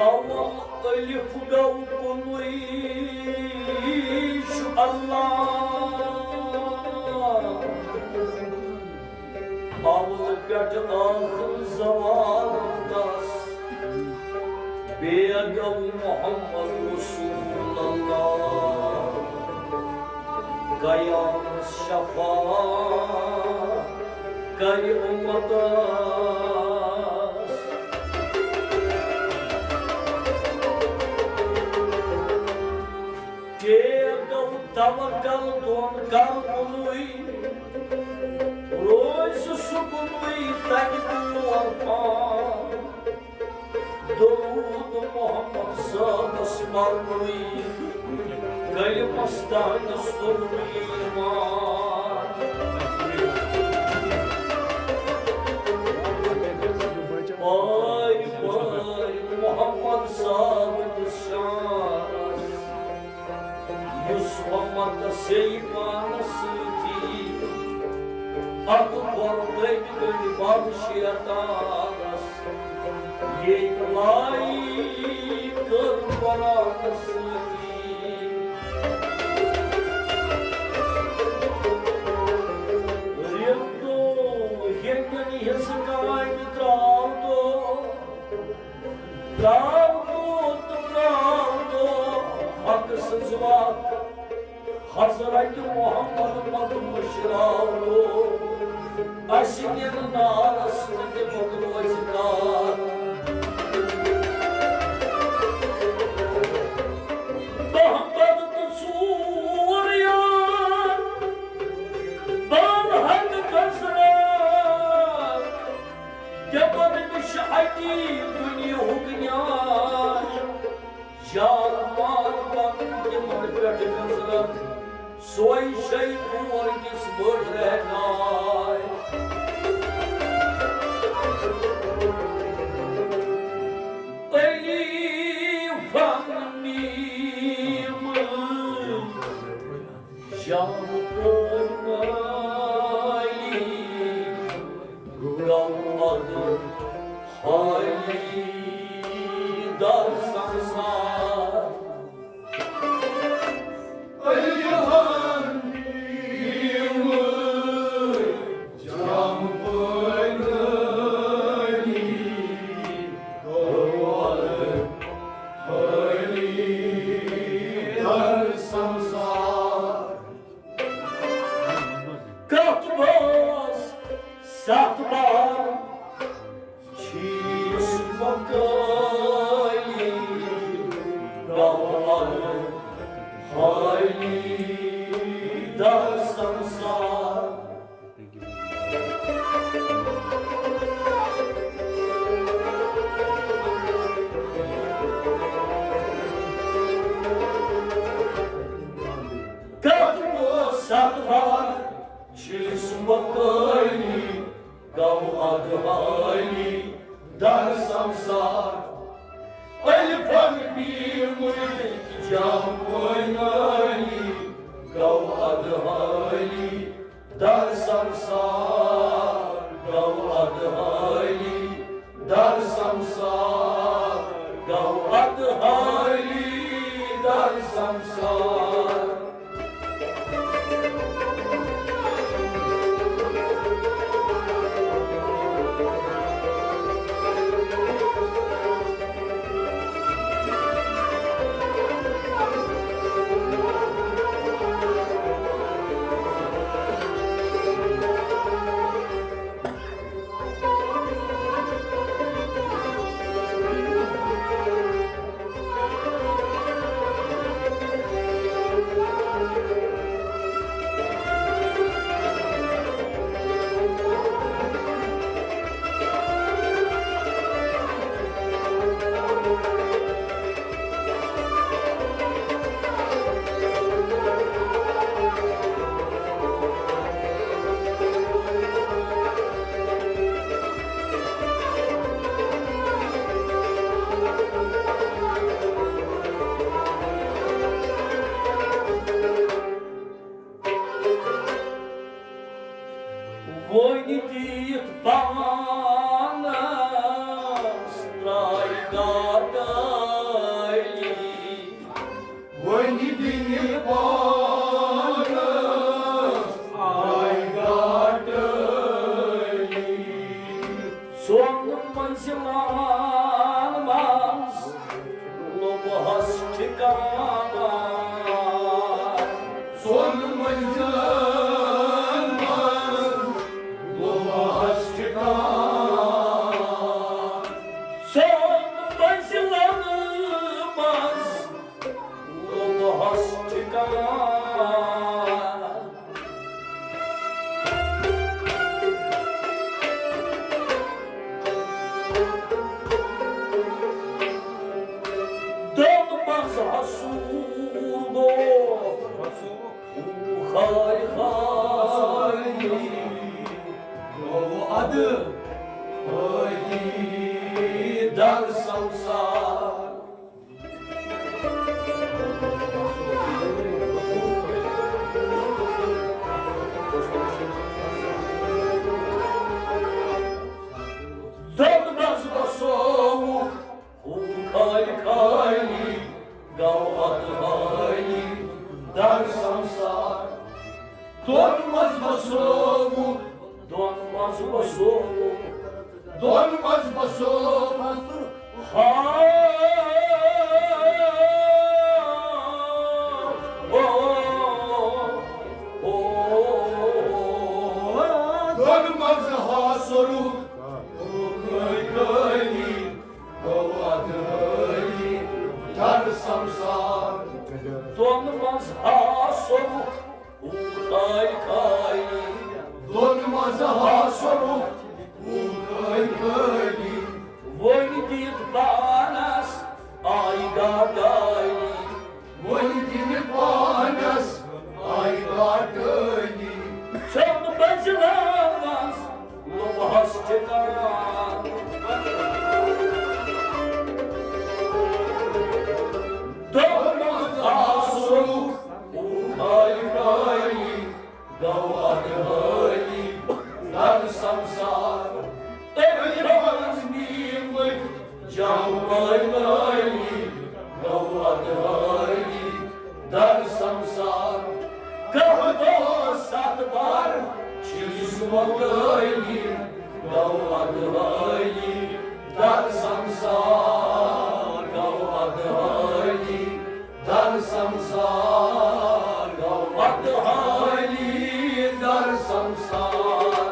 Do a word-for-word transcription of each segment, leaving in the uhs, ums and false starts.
اول الف گوٚو کُنُے چھُ اللہ، اول پٮ۪ٹھ ٲخر زوال تس، بیٚیہِ گوٚو محمد رسول اللہ۔ قیامس شفاعت کرِ امتس۔ ٹیک گوٚو توکل دۄن کر کُنُے، روزِ سُہ کُنُے تَتہِ کور پان۔ درود محمد صٲبس مرنُے، کلمس تہندس کوٚرُن ایمان۔ پٲرۍ پٲرۍ محمد صٲبنِس شانس، یُس امتس ییہِ پانس سۭتی، اتھ کوٚر تٔمۍ تٔمۍ بد شیطانس۔ ییٚمۍ لایق کٔر قرآنس سۭتی۔ رِندو ہیٚنٛدٮ۪ن حِصہٕ کامہِ ترٛاو تو، ترٛاو تو تہٕ ترٛاو تو حق سٕنٛز وَتھ۔ حضرت محمد مت مشراو، اسہِ نِن نارس تہٕ تِمن روزِ کار۔ محمد تہٕ ژور یار، بن حق گزران، تِمن نِش اَتی دُنیاہُک نیاے۔ یار پان پنُن تِمن پٮ۪ٹھ نظرت، سۄے چھے کور کِس بٔڑ رہناے۔ الف میم جام پٲرۍ مٲلی، گوٚو ادٕ حٲلی در سنسار۔ الف میم جام پٲرۍ مٲلی، گوٚو ادٕ حٲلی در سنسار۔ کتھ بٲژ ستھ بار چھیس مکٲلی، گوٚو ادٕ حٲلی در سنسار۔ کتھ بٲژ ستھ بار چھیس مکٲلی، گوٚو ادٕ حٲلی در سنسار۔ الف میم جام پٲرۍ مٲلی، گوٚو ادٕ حٲلی در سنسار، گوٚو ادٕ حٲلی در سنسار، گوٚو ادٕ حٲلی در سنسار۔ ژۄن منزلن منز لوٚبہس ٹھکان۔ ژۄن منزلن منز لوٚبہس ٹھکان۔ ژۄن منزلن منز لوٚبہس ٹھکان۔ دۄن منز حصوٗل گوٚو خالقٲنی، گوٚو ادٕ ٲنی در سمسار۔ دۄن منز بسووُکھ خالقٲنی، گوٚو ادٕ ٲنی در سمسار۔ دۄن منز بسووُکھ، دۄن منز بسووُکھ، دۄن منز بسووُکھ۔ ہا، او، او، دۄن منز ہا سوٚرُکھ خالقٲنی، گوٚو ادٕ ٲنی در سمسار۔ دۄن منز ہا سوٚرُکھ خالقٲنی۔ دۄن منز ہا سوٚرُکھ خالقٲنی۔ وۄنۍ دِتھ پانس آیہِ گاٹٲنی۔ وۄنۍ دِتھ پانس آیہِ گاٹٲنی۔ ژۄن منزلن منز لوٚبہس ٹھکان۔ دۄن منز ہا سوٚرُکھ خالقٲنی، گوٚو ادٕ ٲنی در سمسار۔ أمۍ ہٲوۍ نیٖمٕتۍ جام ٲنی، گوٚو ادٕ ٲنی در سمسار۔ کاہ دۄہ ستھ بار چھِس مۄغٲنی، گوٚو ادٕ ٲنی در سمسار، گوٚو ادٕ ٲنی در سمسار، گوٚو ادٕ ٲنی در سمسار۔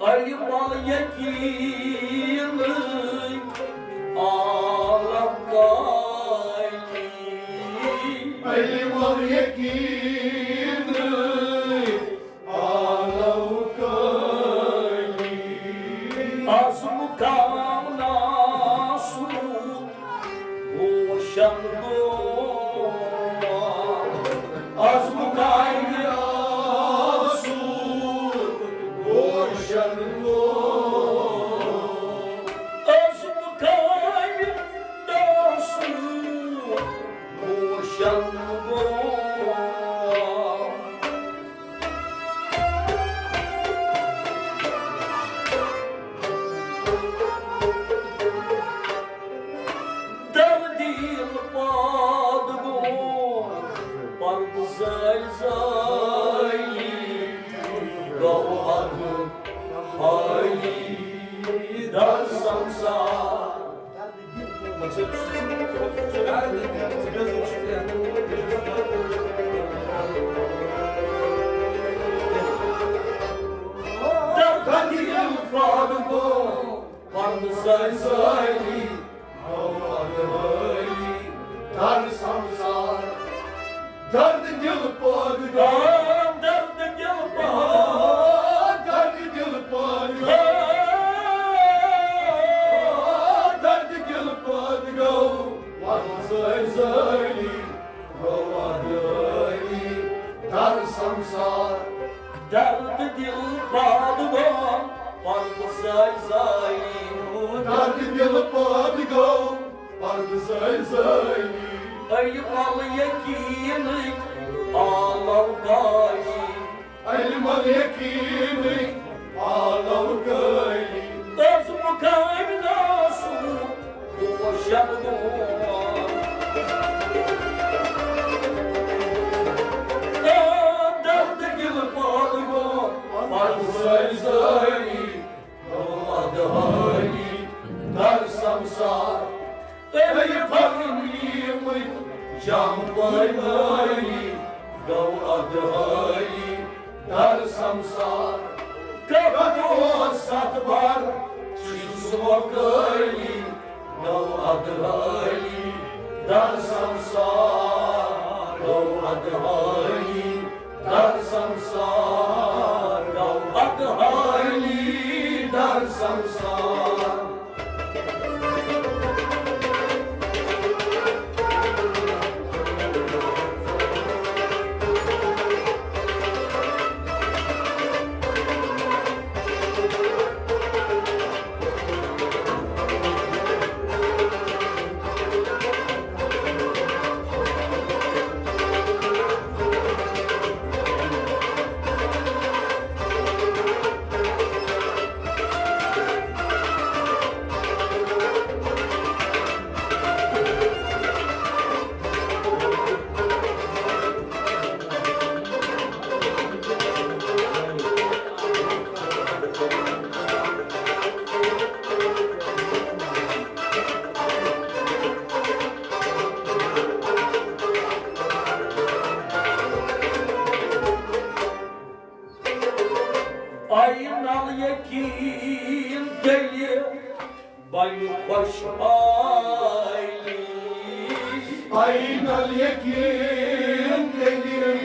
علم الیقین عالم کالی۔ علم الیقین عالم کالی۔ از مقام ناسوت روشن گوٚو۔ از مقام ناسوت روشن گوٚو۔ از مقام ناسوت روشن گوٚو۔ دردیل پاد گوٚو پردٕ زٲلۍ زٲلی، گوٚو ادٕ حٲلی در سمسار۔ دردیل پاد گوٚو زٲلۍ زٲلی، گوٚو ادٕ حٲلی در سمسار۔ درد دل پٲدٕ گوٚو، آ، درد دل پٲدٕ، آ، درد دل پٲدٕ گوٚو، آ، درد دل پٲدٕ گوٚو، وَنُن زٲلۍ زٲلی۔ گوٚو ادٕ حٲلی در سمسار۔ درد دل پاد گوٚو، پرد زٲلۍ زٲلی۔ درد دل پاد گوٚو، پرد زٲلۍ زٲلی۔ علی پل یقینٕکۍ آلو گالی۔ علی پل یقینٕکۍ آلو گالی۔ تس مقام ناسو پوشن دون۔ درد دل پاد گوٚو، پرد زٲلۍ زٲلی۔ گوٚو ادٕ حٲلی در سمسار۔ تیٚلہِ پھٔلۍ نیٖمٕتۍ جام پٲلۍ مٲلی۔ گوٚو ادٕ حٲلی در سمسار۔ کتھ اوس ستھ بار چیٖز مۄکٲلی۔ گوٚو ادٕ حٲلی در سمسار۔ گوٚو ادٕ حٲلی در سمسار۔ گوٚو ادٕ حٲلی در سمسار۔ آیہِ نل یقین تیٚلہِ بنہِ خۄشحٲلی۔ آیہِ نل یقین تیٚلہِ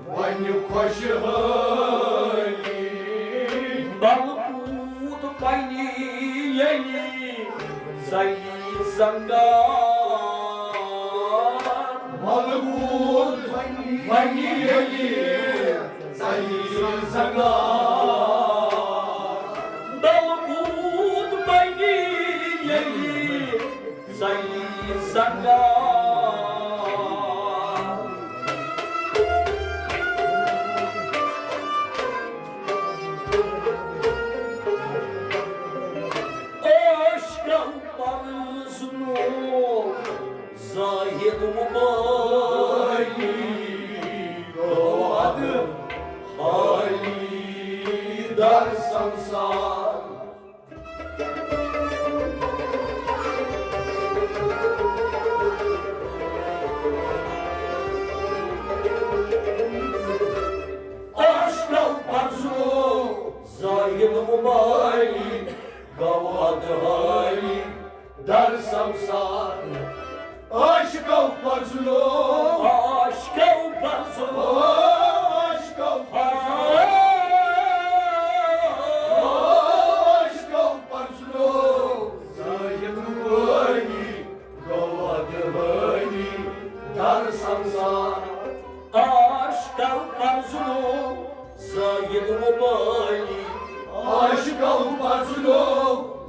بنہِ خۄشحٲلی۔ ملکوت بنہِ ییٚلہِ زلی زنگار۔ ملکوت بنہِ ییٚلہِ زلی زنگار۔ ملکوت بنہِ ییٚلہِ زلی زنگار۔ عشقو پرزنو زاہد مبالی۔ گوٚو ادٕ حٲلی در سمسار۔ عشقو پرزنو زاہد مبالی۔ گوٚو ادٕ حٲلی در سمسار۔ عاشقو پرزنو۔ عاشقو پرزنو۔ عاشقو پرزنو۔ عاشقو پرزنو۔ زاہد مبالی۔ گوٚو ادٕ حٲلی در سمسار۔ عاشقو پرزنو زاہد مبالی۔ عاشقو پرزنو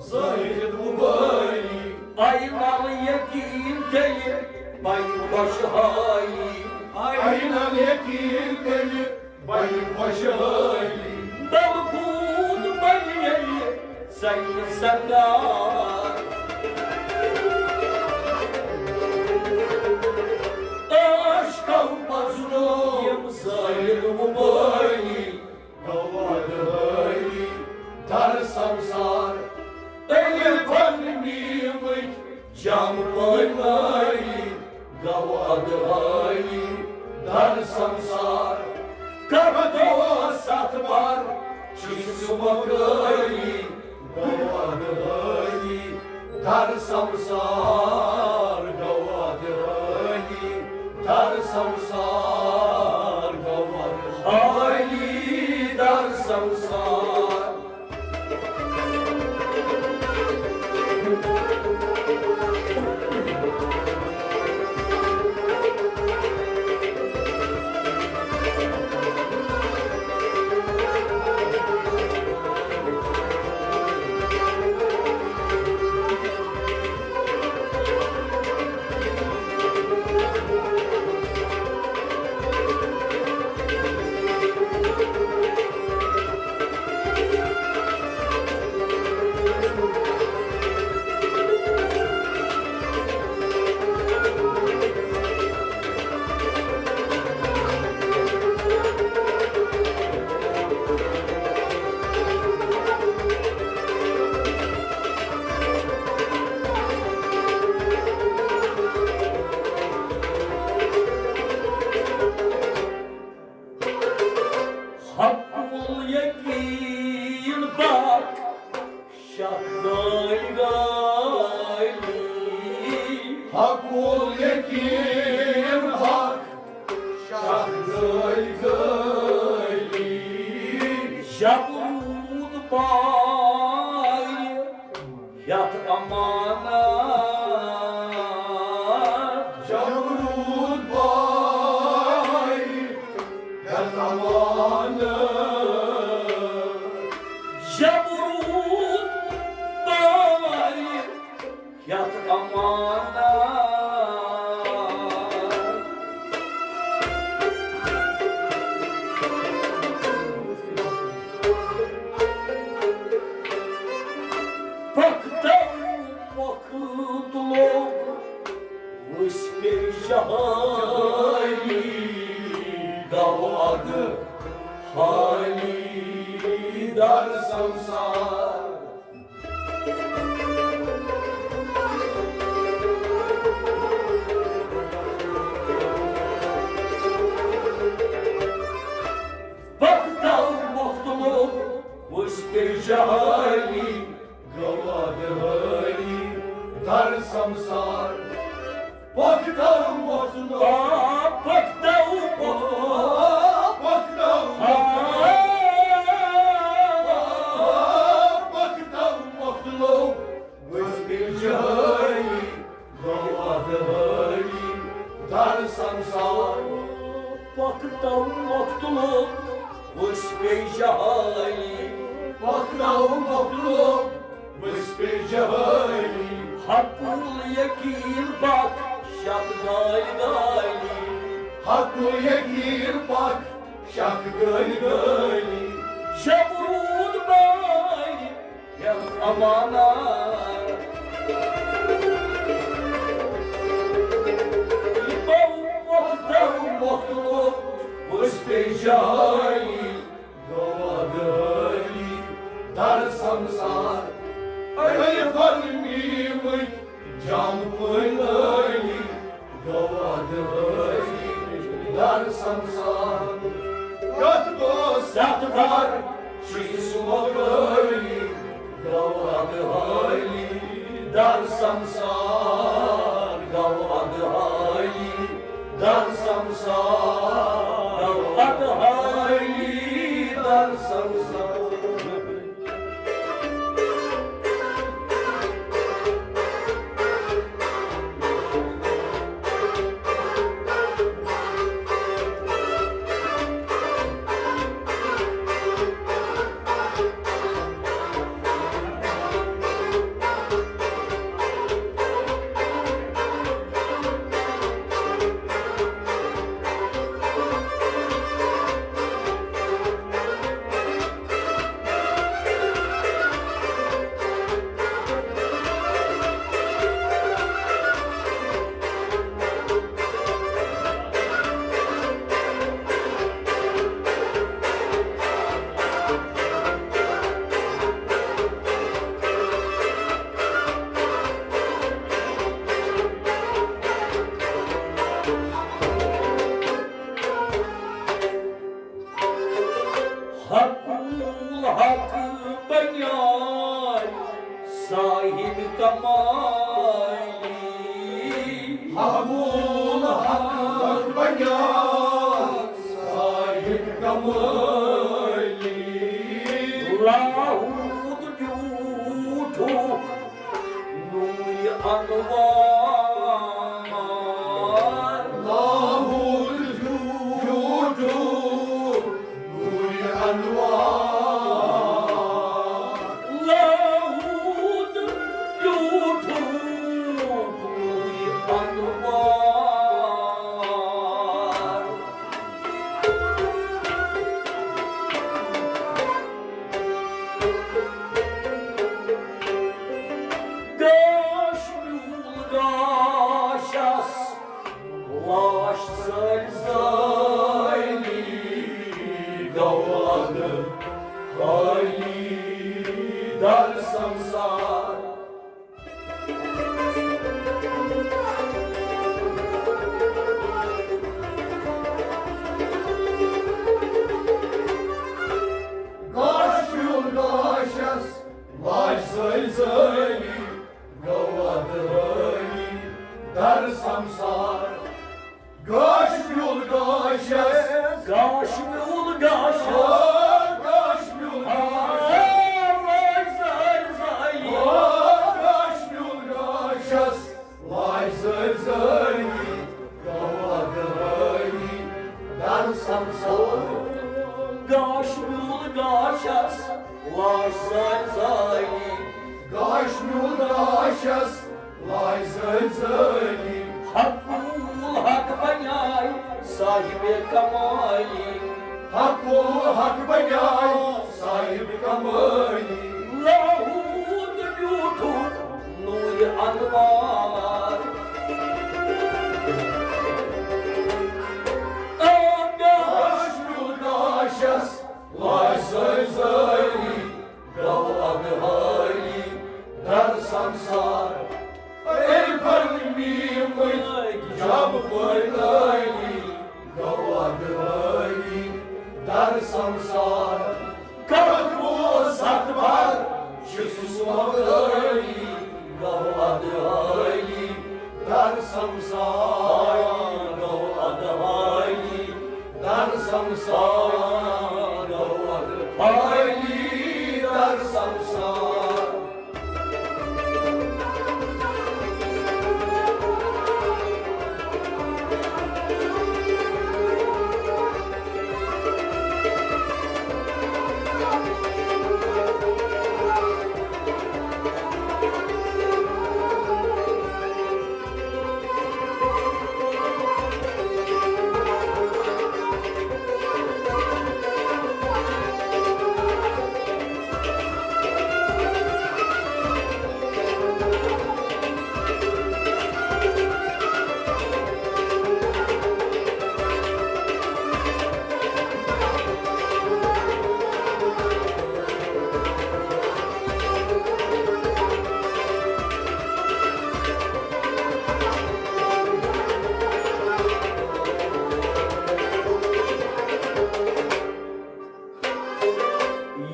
زاہد مبالی۔ آیہِ نل یقین تیٚلہِ بنہِ خۄشحٲلی۔ آیہِ نل یقین تیٚلہِ بنہِ خۄشحٲلی۔ ملکوت بنہِ ییٚلہِ زلی زنگار۔ عشقو پرزنو یِم زٲہد مبالی۔ گوٚو ادٕ حٲلی در سمسار۔ علی پل نیٖمٕتۍ جام پٲلۍ مٲلی۔ گوٚو ادٕ حٲلی در سمسار۔ کتھ اوس ستھ بار چیٖز مۄکٲلی۔ گوٚو ادٕ حٲلی در سمسار، گوٚو ادٕ حٲلی در سمسار، گوٚو ادٕ حٲلی در سمسار۔ حقُ الیقین بخش شک گٲلۍ گٲلۍ۔ حقُ الیقین بخش شک گٲلۍ گٲلۍ۔ جبروت بایہِ ہیٚتھ امانت۔ جبروت بایہِ ہیٚتھ امانت۔ جبروت بایہِ ہیٚتھ امانت۔ پختو مۄکھ تُلو ؤسۍ پیٚیہِ جہٲلی۔ گوٚو ادٕ حٲلی در سمسار۔ پختو مۄکھ تُلو ؤسۍ پیٚیہِ جہٲلی۔ گوٚو ادٕ حٲلی در سمسار۔ پختو مۄکھ تُلو۔ آ، پختو مۄکھ۔ آ، پختو مۄکھ۔ آ۔ آ، پختو مۄکھ تُلو ؤسۍ پیٚیہِ جہٲلی۔ گوٚو ادٕ حٲلی در سمسار۔ پختو مۄکھ تُلو ؤسۍ پیٚیہِ جہٲلی۔ پختو مۄکھ تُلو ؤسۍ پیٚیہِ جہٲلی۔ حقُ الیقین بخش شک گٲلۍ گٲلۍ۔ حقُ الیقین بخش شک گٲلۍ گٲلۍ۔ جبروت بایہِ ہیٚتھ امانت۔ یہِ گوٚو مۄکھ تہٕ مۄکھ تُلو ؤسۍ پیٚیہِ جہٲلی۔ گوٚو ادٕ حٲلی در سمسار۔ ألۍ فرمیمٕتۍ جام پٲنۍ عٲلی۔ گوٚو ادٕ حٲلی در سمسار۔ کتھ گوٚو ستھ در چھُ سُہ مۄکلٲلی۔ گوٚو ادٕ حٲلی در سمسار۔ گوٚو ادٕ حٲلی در سمسار۔ گوٚو ادٕ حٲلی در سمسار۔ کمالی۔ حقول حق بنیاد صاحب کمالی۔ لاہوت بیوٹھو نور انوار۔ لاہوت بیوٹھو نور انوار۔ لاہوت بیوٹھو نور انوار۔ گاش میول گاشس لاش زٲلۍ زٲلی، گوٚو ادٕ خٲلی در سمسار۔ گاش میول گاشس لاش زٲلۍ زٲلی، گوٚو ادٕ خٲلی در سمسار۔ گاش میول گاشس۔ گاش میول گاشس۔ آ، گاش میول آ، گاشس۔ لاش زٲلۍ زٲلی۔ آ، گاش میول گاشس۔ لاش زٲلۍ زٲلی۔ گوٚو ادٕ خٲلی در سمسار۔ گاش میول گاشس۔ لاش زٲلۍ زٲلی۔ گاش میول گاشس۔ لاش زٲلۍ زٲلی۔ حقول حق بنیاے صاحب کمالی۔ حقول حق بنیاے صاحب کمالی۔ لاہوت بیوٹھو نور انوار۔ آ گاش میول گاشس لاش زٲلۍ زٲلی۔ گوٚو ادٕ خٲلی در سمسار۔ عرفن میٖمٕتۍ جب پٲٹھۍ لٲلی۔ گوٚو ادٕ خٲلی در سمسار۔ کتھ گوٚو ستھ بار چھِ سُہ سوٲلی۔ گوٚو ادٕ خٲلی در سمسار۔ گوٚو ادٕ خٲلی در سمسار۔ گوٚو ادٕ خٲلی در سمسار۔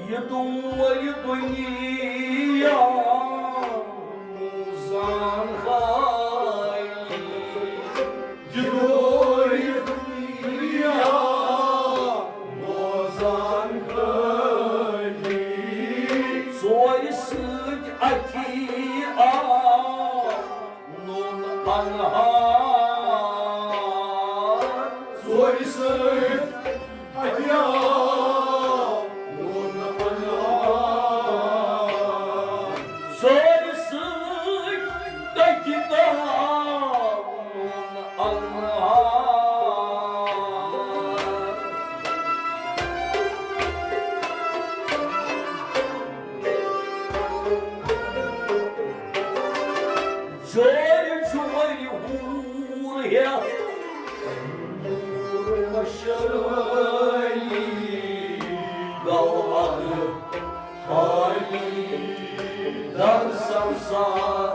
یہِ دوٗر دُنیا موزان خٲلی۔ یہِ دوٗر دُنیا موزان خٲلی۔ ژورِ سۭتۍ اَتھی آو نوٗن انہار۔ ژورِ سۭتۍ اَتہِ آو نوٗن انہار۔ ژورِ سۭتۍ اَتہِ آو نوٗن انہار۔ جورِ جورِ حور ہٮ۪تھ نوٗر مشرٲلی، گوٚو ادٕ خٲلی در سمسار۔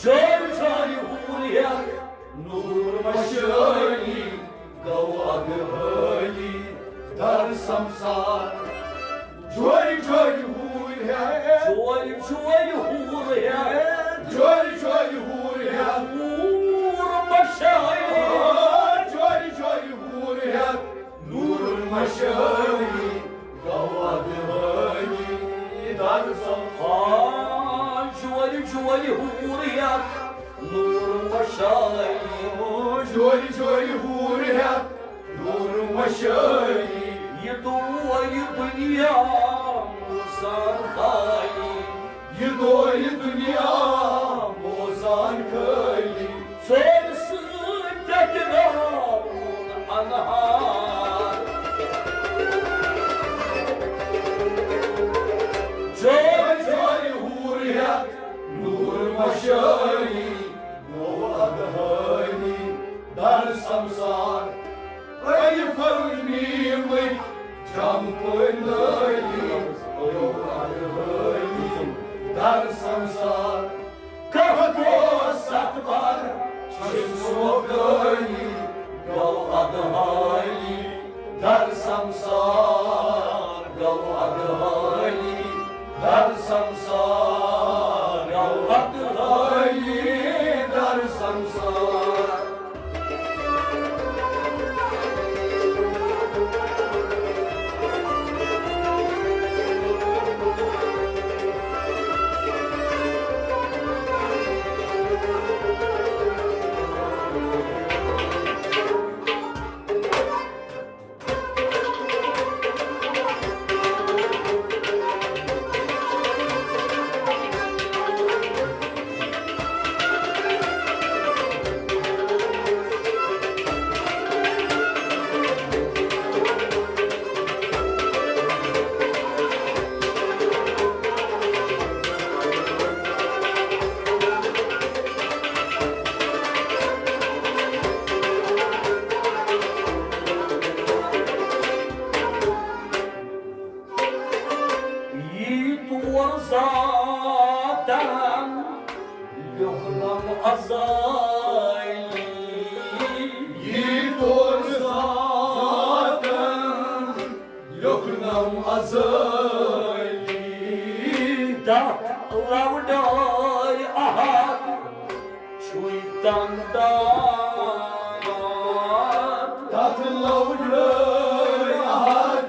جورِ جورِ حور ہٮ۪تھ نوٗر مشرٲلی۔ حٲلی در سمسار۔ جورِ جورِ ہوٗرۍ ہٮ۪تھ۔ جورِ جورِ ہوٗرۍ ہٮ۪تھ۔ جورِ جورِ ہوٗرۍ ہٮ۪تھ۔ نوٗر مشٲیی۔ جورِ جورِ ہوٗرۍ ہٮ۪تھ۔ نوٗر مشٲیی۔ گوٚو اَدٕ حٲلی در سمسار۔ آ، جورِ جورِ ہوٗرۍ ہٮ۪تھ۔ نوٗر مشٲیی۔ جورِ جورِ ہوٗرۍ ہٮ۪تھ۔ نوٗر مشٲیی۔ یہِ دور یہِ دُنیا موزان خٲلی۔ یہِ دور یہِ دُنیا موزان خٲلی۔ ژورِ سۭتۍ ٹکراوُن انہار۔ جورِ جورِ ہوٗرۍ ہٮ۪تھ۔ نوٗر مشٲیی۔ گوٚو اَدٕ حٲلی در سمسار۔ ألِف المیٖمٕکۍ جمع پٲٹھۍ نٲلی۔ گوٚو اَدٕ حٲلی در سمسار۔ کَتھ اوس ستھ بر چھُس سوگٲلی۔ گوٚو اَدٕ حٲلی در سمسار۔ گوٚو اَدٕ حٲلی در سمسار۔ گوٚو اَدٕ حٲلی در سمسار۔ یی تور ذاتن لیوٚکھنم ازلی۔ یی تور ذاتن لیوٚکھنم ازلی۔ تتھ لوڈٲے احد چھُے تنگ دار۔ تتھ لوڈٲے احد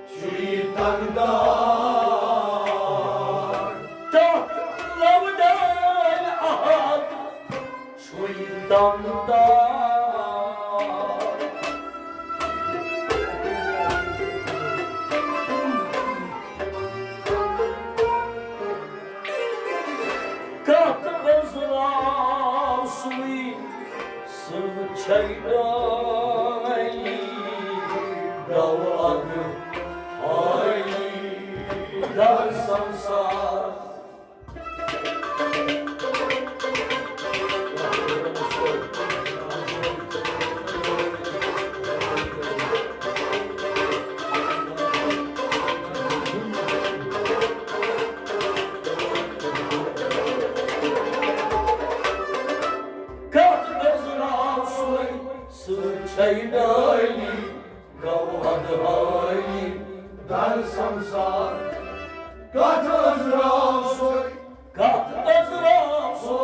چھُے تنگ دار۔ تتھ لوڈٲے احد چھُے تنگ دار۔ کتھ أنٛزراو سُے سٕژ چھے ڈٲلی، گوٚو اَدٕ حٲلی در سمسار۔ کتھ أنٛزراو سُے سٕژ چھے ڈٲلی، گوٚو اَدٕ حٲلی در سمسار۔ کتھ أنٛزراو سُے، کتھ أنٛزراو سُے،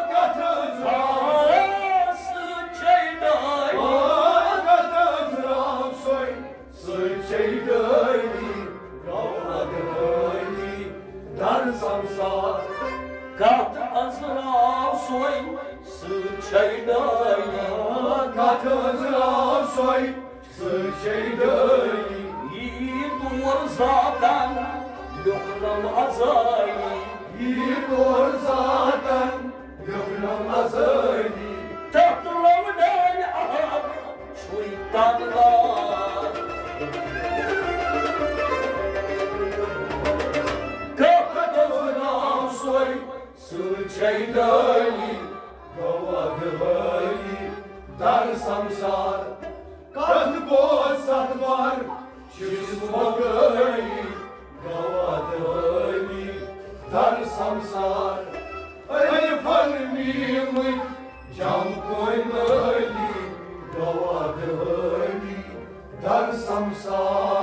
کتھ أنٛزراو سُے سٕژ چھے ڈٲلی۔ کتھ أنٛزراو سُے سٕژ چھے ڈٲلی، گوٚو اَدٕ حٲلی در سمسار۔ کتھ أنٛزراو سُے سٕژ چھے ڈٲلی۔ کتھ أنٛزراو سُے سٕژ چھے ڈٲلی۔ یی تور ذاتن لیوٚکھنم ازلی۔ یی تور ذاتن لیوٚکھنم ازلی۔ تتھ لوڈٲے احد چھُے تنگ دار۔ کتھ أنٛزراو سُے سٕژ چھے ڈٲلی، گوٚو اَدٕ حٲلی در سمسار۔ کتھ گوٚو ستھ بر چھُس مۄغٲلی، گوٚو اَدٕ حٲلی در سمسار۔ ألف المیٖمٕکۍ جمع پٲٹھۍ نٲلی، گوٚو اَدٕ حٲلی سمسار۔